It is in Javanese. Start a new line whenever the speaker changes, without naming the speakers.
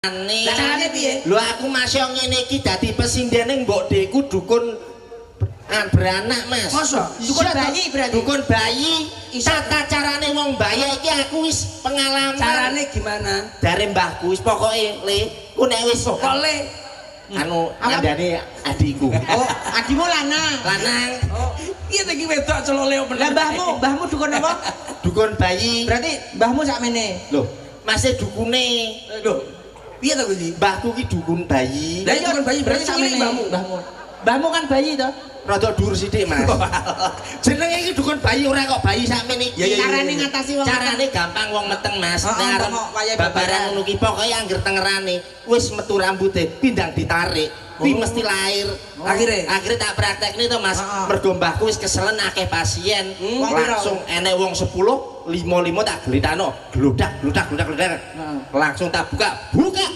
Lah
carane piye?
Lho aku masih ngene iki dadi pesindene mbokdeku dukun beranak, Mas.
Masa?
Dukun
bayi berarti?
Dukun bayi. Tata carane wong bayi iki aku wis pengalaman.
Carane gimana?
Dari mbahku wis pokoke le, ku nek wis
Kok le?
Anu ngandani adikku.
Oh, adikmu lanang.
Lanang.
Oh, iya iki wedok celok leo bener.
Lah mbahmu, mbahmu dukun apa?
Dukun bayi.
Berarti mbahmu sakmene.
Loh, masih dukune.
Loh, piye to kuwi?
Mbahku ki dukun bayi.
Lah dukun bayi berarti sakmene mbahmu.
Mbahmu. Mbahmu kan bayi to?
Rada dhuwur sithik, Mas. Jenenge iki dukun bayi ora kok bayi sakmene iki.
Carane ngatasi wong
carane gampang wong meteng, Mas. Nek arep babaran ngono ki pokoke angger tengerane wis metu rambute pindang ditarik. Kuwi mesti lahir.
Akhire
akhire tak praktekne to, Mas. Mergo mbahku wis keselen akeh pasien. Langsung enek wong 10, 5-5 tak gletano. Glodak glodak glodak glodak. Langsung tak buka. Buka.